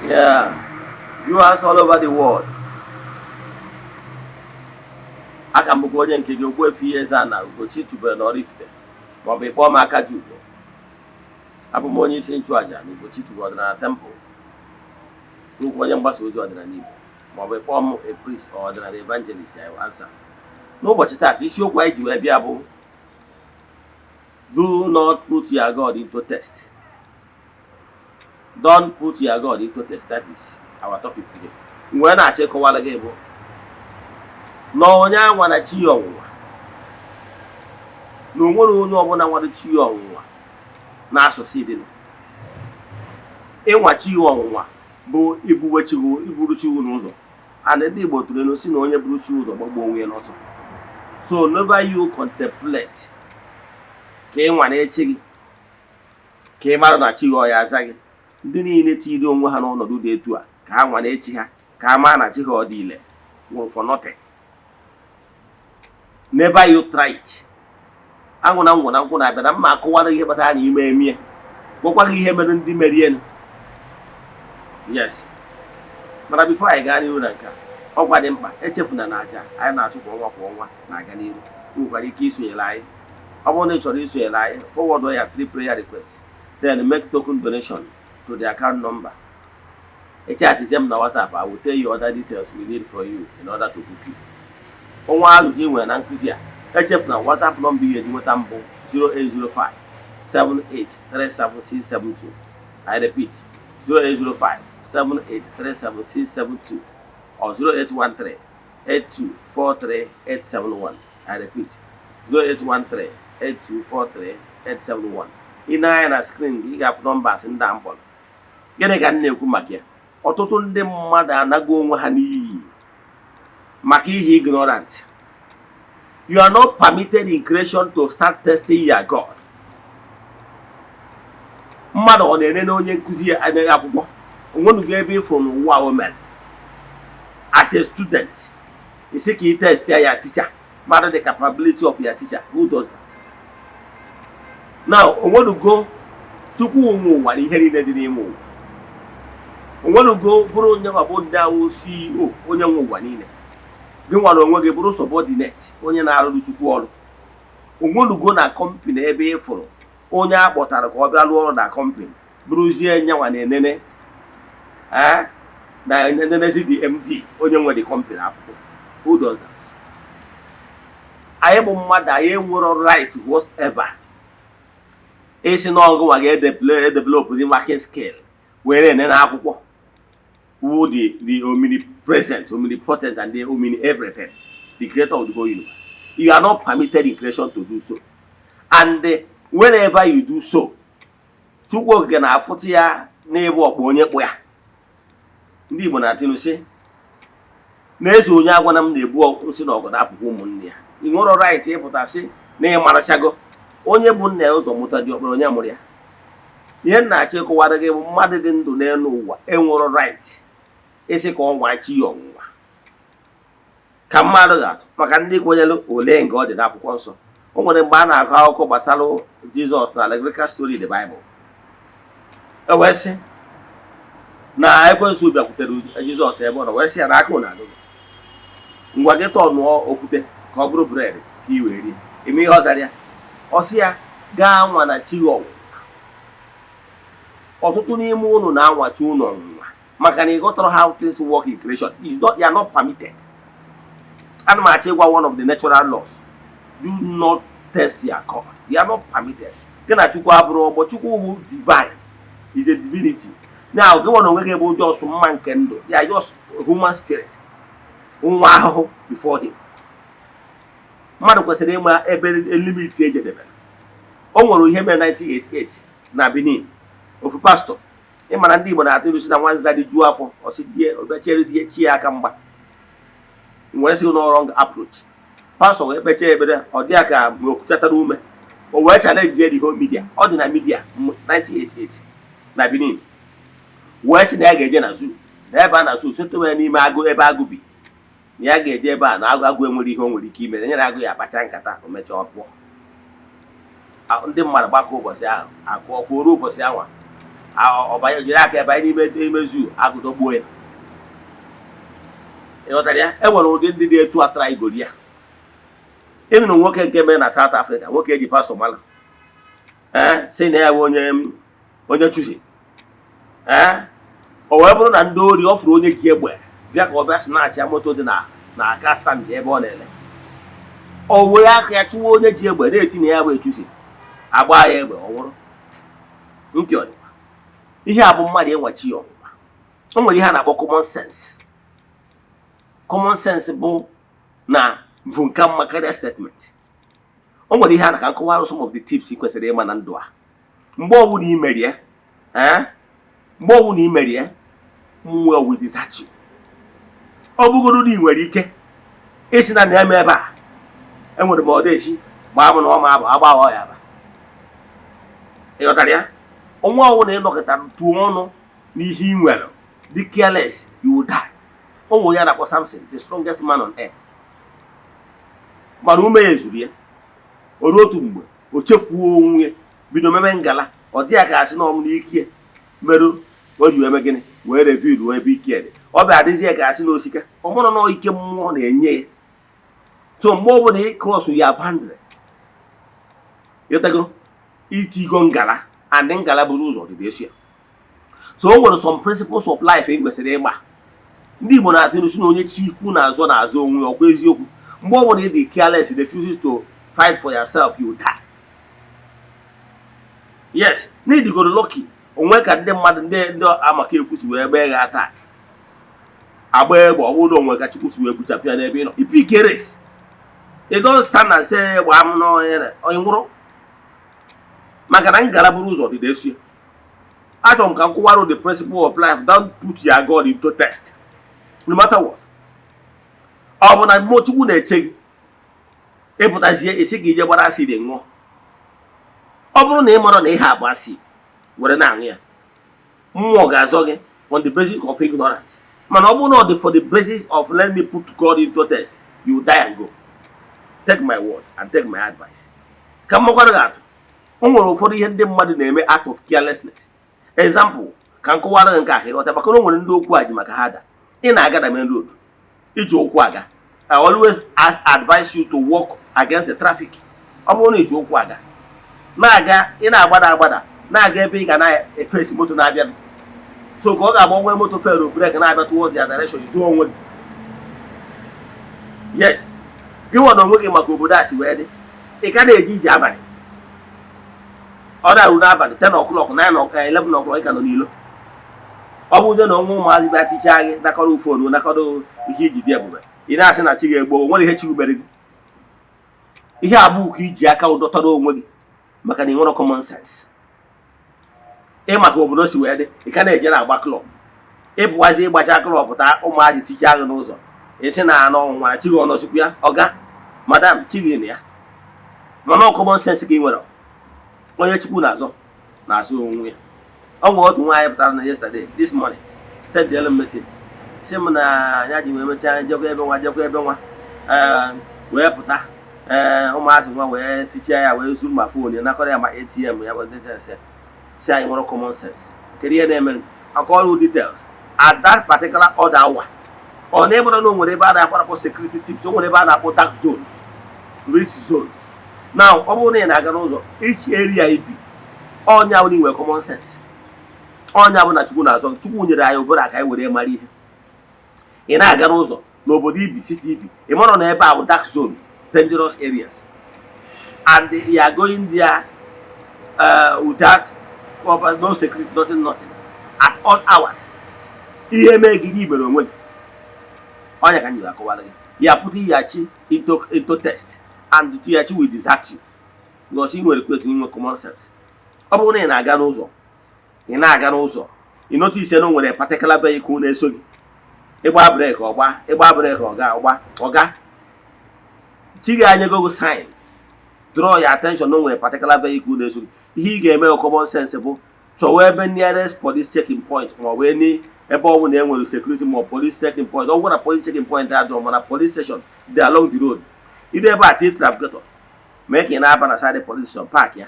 Yeah, viewers all over the world. Aka m bụkwa onye nke gị, Ogbuefi Eze-Ana Ugochi tubelu na Oraifite, maọbụ ịkpọọ m aka ji ugo. Abụ m onye isi nchụaja na Ugochi tubelu ọdịnala temple, nnukwu onye mgbasa ozi ọdịnala Igbo, maọbụ ịkpọọ m a priest or ọdịnala evangelist, I will answer. N'ụbọchị taa, isiokwu anyị ji wee bịa bụ "Do not put your God into test." Don't put your God into test. That is our topic today. Mgbe na-achọ ịkọwara gị bụ na onye anwa na chi ya ọnwụnwa, na o nwere onye ọbụla nwere chi ya ọnwụnwa n'asụsụ dị ịnwa chi ya ọnwụnwa bụ ibuwe chi, iburu chi n'ụzọ. And ndị Igbo tụrụ elu si na onye buru chi ụzọ gbagbuo onwe ya n'ọsọ. So never you contemplate ka ịnwa na-echi gị ka ị mara na chi gị ọ ya aza gị. Ndị niile tiri onwe ha n'ọnọdụ dị etu a ka ha nwa na-echi ha ka ha maa na chi ha ọ dị ile nwụrụ for nothing. Never you try it. Anwụ na ngwụ na nkwụ na-abịa na mma akụwara ihe kpatara na ime emie, gwakwa gị ihe mere ndị merienu. Yes, mana before anyị gaa n'ihu na nke a, ọkwa dị mkpa, echefuna na aja anyị na-achụ kwa ọnwa kwa ọnwa na-aga n'iru. Ị nwekwara ike isonyere anyị. Ọ bụrụ na ị chọrọ isonyere anyị, forward ya three prayer requests, then make token donation to the account number. Echatizie m na WhatsApp, I will tell you other details we need for you in order to book you. Ọnwa ajụjụ ị nwere na nkụzi a, echefuna WhatsApp nọmba ihe eji nweta mbụ 0805 7837672. I repeat, 0805 7837672 or 0813 8243871. I repeat, 0813 8243871. Ị na-anya na screen gị, ị ga-afụ numbers ndị a m kpọrọ. Gịnị ka m na-ekwu maka ya? Ọtụtụ ndị mmadụ anago onwe ha n'iyi maka ihe ignorant. You are not permitted in creation to start testing your God. Mmadụ ọ na-enene onye nkụzi ya anaghị akwụkwọ onwenugo ebe ịfụrụ n'ụwa o mere as a student isi ka ị test ya teacher, mmadụ the capability of your teacher? Who does that now? Onwenugo Chukwu nwe ụwa na ihe niile dị n'ime ụwa, onwenugo bụrụ onye ọ bụ ndị ahụ CEO, onye nwe ụwa niile, gị nwere onwe gị bụrụ subordinate, onye na-arụrụ Chukwu ọrụ. Onwenugo na company ebe ị fụrụ onye a kpọtara ka ọ bịa rụọ ọrụ na company bụrụzie nyanwa na-enene ee na enenezi the MD, onye nwe the company akwụkwọ? Who does that? Anyị bụ mmadụ, anyị enwero right whatsoever isi na ọgụ nwa ga-edevelopzi marking skill were enene akwụkwọ who the omnipresent, omnipotent and the omni everything, the creator of the whole universe. You are not permitted in creation to do so, and whenever you do so, Chukwu Okike na-afụta ya n'ebe ọkpụ onye kpụ ya. Ndị Igbo na-atịnụ sị na eze onye agwana m na-ebu nsị na ọgọdọ apụkwa ụmụnne ya. Ị nwere right ịpụta sị na ịmarachago onye bụ nna ya ụzọ mụta dị ọkpara onye mụrụ ya. Ihe m na-achọ ịkọwara gị bụ mmadụ dị ndụ n'elu ụwa enwero right ịsị ka ọ nwa chi ya ọnwụnwa. Ka mmadụ ga-atụ maka ndị kwenyere ole nga ọ dị n'akwụkwọ nsọ. O nwere mgbe a na-akọ akụkọ gbasara Jizọs na allegorical story in the Bible, e wee sị na ekwensu bịakwutere Jizọs ebe ọ nọ wee sị ya na aka na agụ ngwa gị tọnụọ okwute ka ọ bụrụ bread ka ị wee rie. Eme ihe ọ zara ya, ọ sị ya gaa nwa na chi ọnwụnwa. Ọtụtụ n'ime unu na-anwachi unu ọnwụnwa maka na ị ghọtara how things work in creation. Is not, you are not permitted. Ana m achọ ịgwa one of the natural laws: do not test your God. You are not permitted. Gị na Chukwu abụrụ ọgbọ. Chukwu bụ divine, is a divinity. Now gị nwere onwe gị bụ just mma nke ndụ ya, just human spirit, nwa ahụhụ before him. Mmadụ kwesịrị ịma ebe limit ejedebere. O nwere ihe mere 1988 na Benin. Ofu pastọ, ịmara ndị Igbo na-atụ ilu si na nwanza dị juo afọ ọsị die obechere die chi ya aka mgba wee sị na wrong approach. Pastọ wee kpechaa ekpere, ọ dị ya ka mgbe okuchatara ume, o wee challenge the whole media. Ọ dị na media 1988 na Benin, wee sị na ya ga-eje na zoo, na ebe a na zoo sotewe ya n'ime agụ ebe agụ bi, na ya ga-eje ebe a na agụ agụ enwere ihe o nwere ike ime nyere agụ ya akpacha nkata. O mechaa, ọ pụọ. Ndị mmadụ gbakọ ụbọchị ahụ akụọ kwuo ụbọchị ahụ Ọbanye jiri aka ya banye n'ime zoo, agụdọgbuo ya. Ịghọtara ya? E nwere ụdị ndị dị etu atara igori ya. Ịnụrụ nwoke nke mere na South Africa, nwoke eji pastọ mara, ee, si na ya bụ onye chuzi, ee, o wee bụrụ na ndị ori ọ fụrụ onye ji egbe bịa ka ọ bịa snatch ya moto dị na aka stand ebe ọ na-ele. O were aka ya chụwa onye ji egbe, na-eti na ya bụ echuzi, agba ya egbe, ọ nwụrụ. Mpị ọdịkwa ihe a bụ mmadụ ịnwachi ya ọnwụnwa. O nwere ihe a na-akpọ common sense. Common sense bụ na bụ nke mma karịa statement. O nwere ihe a na ka nkọwara, some of the tips ị kwesịrị ịma na ndụ a. Mgbe ọbụla ị merie, ee, mgbe ọbụla ị merie, mmụọ will desert you. Ọ bụgoro na ị nwere ike ịsị na na-eme ebe a, enwere m ọdaechi gbaa m na ọma abụ agba ya aba. Ị ghọtara ya? Ọnwa ọbụla ị nọkọtara tụọ ọnụ n'ihe ị nwere, dị careless, you will die. Ụmụ ya na-akpọ Samson, the strongest man on earth, mana ume ya ezuru ya. O ruo otu mgbe, o chefuo onwe ya, bido meme ngala. Ọ dị ya ka asị na ọmụ n'ike merụ o ji wee mee gịnị, wee reveal ebe ike dị. Ọ bịa adịzi ya ka asị na osika ọ mụrụ na ike mmụọ na-enye ya. So mgbe ọbụla ị cross ya boundary, ịtago itigo ngala, and ngala buru ụzọ dịdị esi ya. So o nwere some principles of life ị kwesịrị ịgba. Ndị Igbo na-atụ ilu si na onye chi ikwu na-azọ na-azọ onwe ya. Ọkwa eziokwu? Mgbe ọbụla ị dị careless, refuses to fight for yourself, you die. Yes, n'ịdịgoro lucky onwe ka ndị mmadụ, ndị amaka ekwu si wee gbee gị attack, agba egbe. Ọ bụrụ na onwe ka Chukwu si wee gbuchapụ ya n'ebe ị nọ, ipick race. You don't stand and say gbaa m n'onye onye nwụrụ, maka na ngala buru ụzọ dị na-esi. Achọrọ m ka m kụwara the principle of life. Don't put your God into test, no matter what. Ọ bụ na mmụọ Chukwu na-eche gị, ịpụtazie esi ka ije gbara acid ṅụọ. Ọ bụrụ na ị mara na ihe a bụ acid, were na-aṅụ ya, mmụọ ga-azọ gị on the basis of ignorance. Mana ọ bụrụ na ọ dị for the basis of "Let me put God into test," you die and go. Take my word and take my advice. Ka m makwara gị atụ, o nwere ụfọdụ ihe ndị mmadụ na-eme out of carelessness. Example, ka m kọwara gị nke a ka ịghọta, maka na o nwere ndị okwu a ji maka ha da. Ị na-aga na main road, iji ụkwụ aga, I always advise you to walk against the traffic. Ọ bụrụ na iji ụkwụ aga, na-aga, ị na-agbada agbada, na-aga ebe ị ga na-efesi moto na-abịa, so ka ọ ga-agba nwe moto fail brake na-abịa towards their direction, zuo onwe gị. Yes, gị nwa na onwe gị, maka obodo a si wee dị, ị ka na-eje ije abalị. Ọ na-arụ n'abalị 10 o'clock, 9 o'clock, 11 o'clock, ị ka nọ n'ilo. Ọ bụrụ na ọnwa ụmụazị bịa tichaa gị, nakọrọ ụfọdụ, nakọrọ ihe iji dị ebube, ị na-asị na chi ga-egbo. O nwere ihe chi mere gị? Ihe abụọ ka iji aka ụdọtara onwe gị, maka na ị nwere common sense. Ị maka obodo si wee dị, ị ka na-eje na-agba club. Ịpụwazi ịgbacha club pụta, ụmụazị tichaa gị n'ụzọ, ị sị na anọ nwara chi gị ọnọzikwa ya. Ọga madam, chi gị na ya mana common sense ka ị nwere. Onye Chukwu na-azọ na-azụ onwe ya. Ọ nwere otu nwaanyị pụtara na yesterday, this morning, send m message, sị m na ya ji wee mechaa jekwa ebe nwa, jekwa ebe nwa, ee, wee pụta, ee, ụmụazị nwa wee tichaa ya, wee zuru ma phone ya, nakọrọ ya ma ATM ya. Wee si anyị nwere common sense, kedu ihe na-eme? Akọrọ details at that particular other hour. Ọ na-ịmara na o nwere ebe a na-akpọ security tips, o nwere ebe a na-akpọ dark zones, risk zones. Now, ọ bụrụ na ị na-aga n'ụzọ, each area ibi, ọnya bụ na ị nwere common sense, ọnya bụ na Chukwu na-azọ. Chukwu nyere anyị obere aka anyị were mara ihe. Ị na-aga n'ụzọ n'obodo ibi, city ibi, ị mara na ebe a bụ dark zone, dangerous areas, and you are going there without proper, no security, nothing, nothing, at all hours. Ihe mee gị, gị mere onwe gị. Ọnya ka m ji akọwara gị ya. Put your chi into test and your chi will desert you, because ị nwere kwesịrị inwe common sense. Ọ bụrụ na ị na-aga n'ụzọ, ị na-aga n'ụzọ, ị notice na o nwere particular vehicle na-eso gị, ịgba brake ọgba, ịgba brake ọga, ọgba ọga, chi gị anyego gị sign, draw your attention na o nwere particular vehicle na-eso gị. Ihe ị ga-eme, common sense bụ chọwa ebe nearest police checking point, ma ọ bụ eni ebe ọ bụla e nwere security ma ọ police checking point. Ọ bụrụ na police checking point adịrọ, mana police station dị along the road, iru ebe a, tii trafficator, mee ka ị na-aba na side police station, park ya.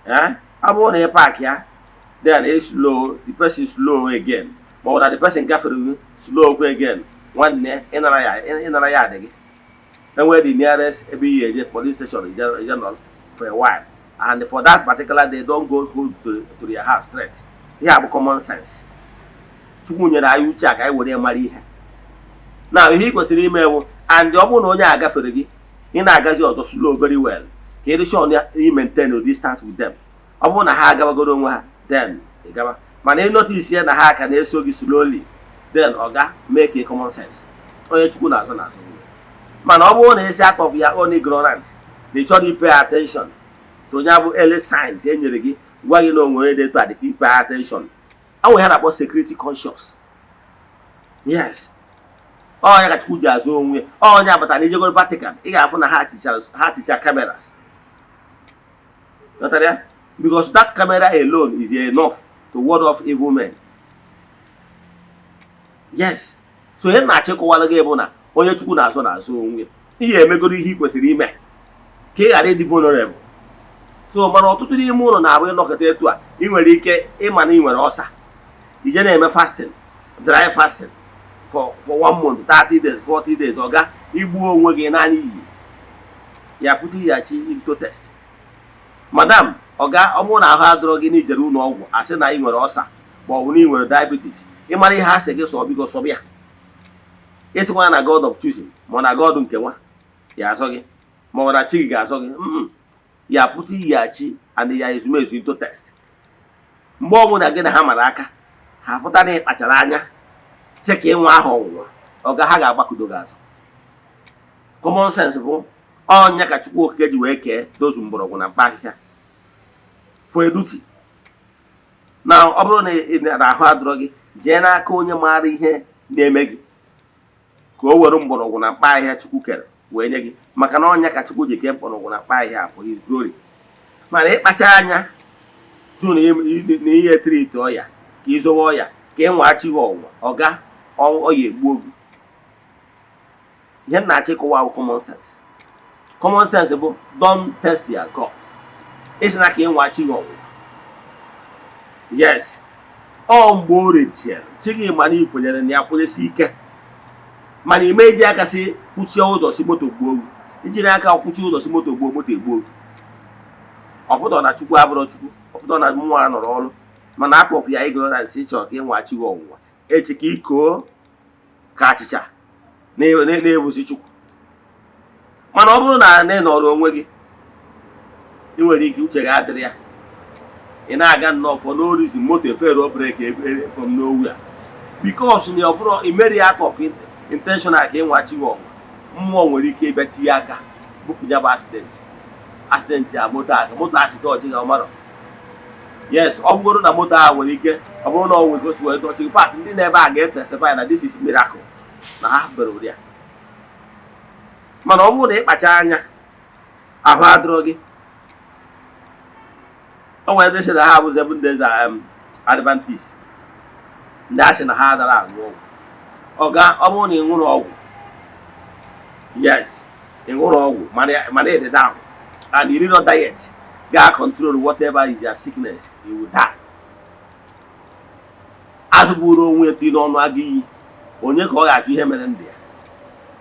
Ee, ọ bụrụ na ị park ya, Then ị slow, the person slow again, ma ọ bụ na the person gafere gị, slow kwa again. Nwanne, ịnara ya, ịnara ya adị gị enwee the nearest ebe ihe eje police station, ije nọ for a while, and for that particular day, don't go home to your house straight. Ihe a bụ common sense. Chukwu nyere anyị uche a ka anyị were mara ihe na ihe ị kwesịrị ime bụ. And ọ bụrụ na onye a gafere gị, ị na-agazi ọzọ, slow very well ka ị sure na ị maintain a distance with them. Ọ bụrụ na ha agabagoro onwe ha, then ị gaba. Mana ị notice ya na ha ka na-eso gị slowly, then ọ ga make a common sense. Onye Chukwu na-azụ na-azụ. Mana ọ bụrụ na esi out of your own ignorance na ị chọrọ pay attention to onye bụ early signs e nyere gị, gwa gị na onwe onye dị etu a dị ka pay attention. Ọ nwere ha na-akpọ security conscious. Yes, ọ ya ka Chukwu ji azụ onwe ọ. Onye agbata na ijegoro Vatican, ị ga-afụ na ha ticha cameras. Ghọtara ya? Because that camera alone is enough to ward off evil men. Yes, so ihe na-achịkọwara gị bụ na onye Chukwu na-azụ na-azụ onwe. Ihe emegoro ihe ị kwesịrị ime ka ị ghara ịdị vulnerable. So mana ọtụtụ n'ime ụlọ na-abụ ịnọkọta etu a, ị nwere ike ịma na ị nwere ọsa, ije na-eme fasting, dry fasting for one month, 30 days, 40 days. Ọga, igbuo onwe gị naanị iyi ya pụta ighachi into test. Madam, ọga, ọ bụrụ na ahụ adịrọ gị n'ijere ụlọ ọgwụ, asị na ị nwere ọsa ma ọ bụ na ị nwere diabetes, ịmara ihe a sị gị sọ, biko sọbịa. Ịsịkwa na God of choosing, ma ọ na God nke nwa ya azọ gị, ma ọ na chi gị ga-azọ gị, ya pụta ighachi and ya ezumezu into test. Mgbe ọbụla gị na ha mara aka, ha fụta na ị kpachara anya sị ka ịnwa ahụ ọnwụnwa, ọga, ha ga-agbakọdo gị azụ. Common sense bụ ọnya ka Chukwu Okike ji wee kee dozu mgbọrọgwụ na mkpa ahịhịa for a duty. Na ọ bụrụ na ị na ahụ adịrọ gị, jee n'aka onye maara ihe na-eme gị ka o were mgbọrọgwụ na mkpa ahịhịa Chukwu kere wee nye gị, maka na ọnya ka Chukwu ji kee mgbọrọgwụ na mkpa ahịhịa for his glory. Mana ịkpacha anya jụ na ihe treat ọya ka ịzowe ọya ka ị nwachi gị ọnwụnwa, ọga, ọya egbuo gị. Ihe m na-achọ ịkọwa bụ common sense. Common sense bụ don't test your God. Ịsị na ka ị nwachi gị ọnwụnwa, yes, ọ mgbe o rejiere chi gị, mana ị kwenyere na ya, kwụnyesi ike. Mana ime eji aka si kwuchie ụzọ si moto gbuo gị, ijiri aka kwuchie ụzọ si moto gbuo, moto egbuo gị. Ọ pụtara na Chukwu abụrọ Chukwu, ọ pụtara na mmụọ a nọrọ ọrụ, mana out of ya ignorance, ịchọrọ ka ịnwachi gị ọnwụnwa echi ka ikoo ka achịcha na-ebuzi Chukwu. Mana ọ bụrụ na ị nọrọ onwe gị, ị nwere ike uche gị adịrị ya, ị na-aga nnọọ for no reason, moto eferuo brake from nowhere, because na ọ bụrụ imeri out of intentional ka ịnwachi gị ọnwụnwa, mmụọ nwere ike ịbịa tinye aka bupụ ya bụ accident. Accident ya, moto a, moto a si dọji gị, ọmarọ. Yes, ọ bụgoro na moto ahụ nwere ike ọ bụrụ na ọ nwere gosi wee dọchi. In fact, ndị na-ebe a ga-etestify na this is miracle na ha bere ụdị ya. Mana ọ bụrụ na ịkpacha anya, ahụ adịrọ gị, o nwere ndị sị na ha bụ Seven Days Adventist, ndị a sị na ha adara aṅụ ọgwụ. Ọga, ọ bụrụ na ị ṅụrụ ọgwụ, yes, ị ṅụrụ ọgwụ, mana ị dị down and you need diet ga control whatever is your sickness, you will die. Azụburu onwe ya n'ọnụ agụ iyi, onye ka ọ ga-achọ ihe mere ndụ ya?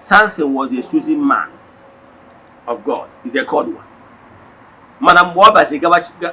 Samson was a chosen man of God, is a called one. Mana mgbe ọ bazi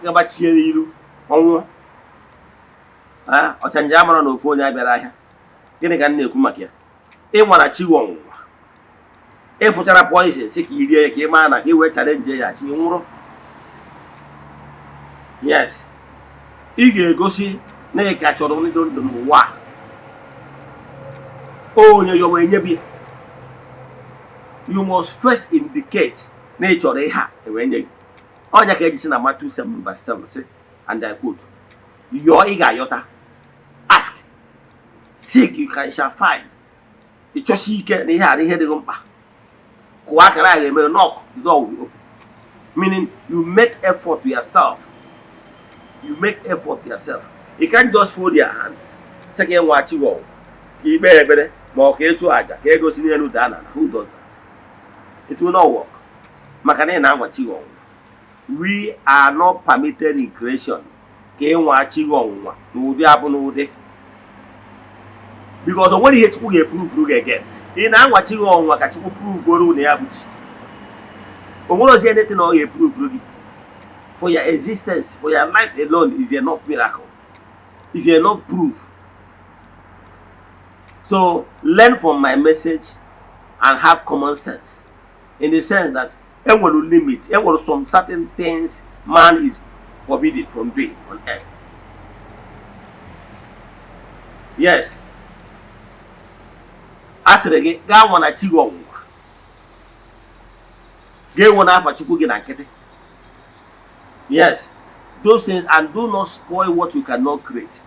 gabachie n'iru ọnwụ, ọchanja amara na ofu onye abịara ahịa. Gịnị ka m na-ekwu maka ya? Ịnwara chi ọnwụnwa, ịfụchara poison si ka i rie ya ka ị maa na ka ị wee challenge ya, chi nwụrụ. Yes, ị ga-egosi na ị ka chọrọ ndụ ndụ n'ụwa a. Onye yọwa enyebi, you must first indicate na ị chọrọ ihe a ewee nye gị. Ọnya ka eji si na Matthew 7 verse 7 sị, and I quote, "Yọọ, ị ga-ayọta; ask, seek, you can shall find." Ịchọsi ike na ihe a na ihe dịghị mkpa, kụọ akara a ga-eme, knock, the door will be open. Meaning you make effort to yourself, you make effort to yourself. You can't just fold your hand sị ka ị nwa chi ka ikpe ekpere ma ọ ka ịchụ àjà ka ego si n'elu daa n'ala. Who does that? It will not work, maka na ị na-anwa chi ọnwụ. We are not permitted in creation Ka ị nwaa chi gị ọnwụnwa n'ụdị abụ n'ụdị, because o nwere ihe Chukwu ga-eprovuru gị again. Ị na-anwa chi gị ọnwụnwa ka Chukwu provuoro na ya bụ chi. O nwere ozi anything ọ ga-eprovuru gị. For your existence, for your life alone is enough miracle, is enough proof. So learn from my message and have common sense, in the sense that enwere limit, enwere some certain things man is forbidden from doing on earth. Yes, a sịrị gị gaa nwa na chi gị ọnwụnwa, ga-enwe n'afa Chukwu gị na nkịtị. Yes, those things, and do not spoil what you cannot create.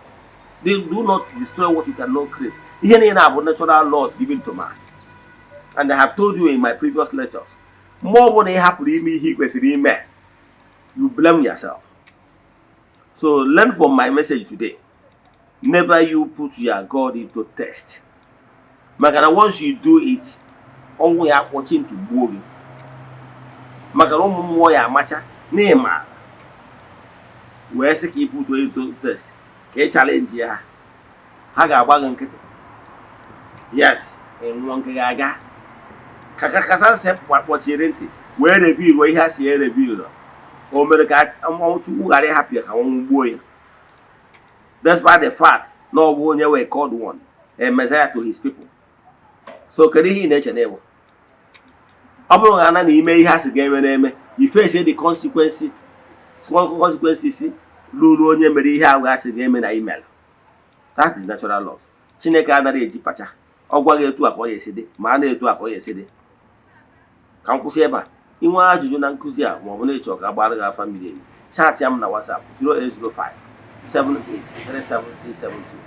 They do not destroy what you cannot create. Ihe niile abụ natural laws given to man, and I have told you in my previous lectures, mgbe ọbụla ị hapụrụ ime ihe ị kwesịrị ime, you blame yourself. So learn from my message today: never you put your God into test, maka na once you do it, ọnwụ ya akpọchi ntụ gbuo gị, maka na ụmụ mmụọ ya amacha na ịma wee sị ka ị put into test, ka ị challenge ya, ha ga-agba gị nkịtị. Yes, ị nwụọ, nke ga-aga ka ka kasa kpọchiere ntị wee reveal ihe a si ya reveal. O mere ka Chukwu ghara ịhapụ ya ka ọnwụ gbuo ya, despite the fact na ọ bụ onye wee called one, a messiah to his people. So kedu ihe ị na-eche na ịbụ? Ọ bụrụ na ana na ime ihe a sị ga-eme na-eme, you face the consequences ruru onye mere ihe ahụ a sị ga-eme na email. That is natural laws. Chineke anaghị eji pacha ọ gwa gị etu a ka ọ ya esi dị, ma a na-etu a ka ọ ya esi dị. Ka m kwụsị ebe a. Inwe ajụjụ na nkụzi a, ma ọ bụ na ịchọ ka a gbara gị afa miri emi, chat ya m na WhatsApp 0805 7837672.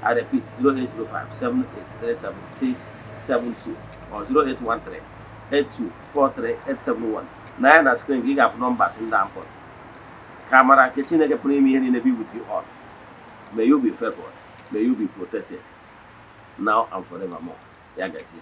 I repeat, 0805 7837672 or 0813 8243871. Na ya na screen ka ị ga-afụ numbers ndị a mkpọrọ. Ka amara nke Chineke pụrụ ime ihe niile be with you all. May you be favored, may you be protected now and forevermore. Ya gazie.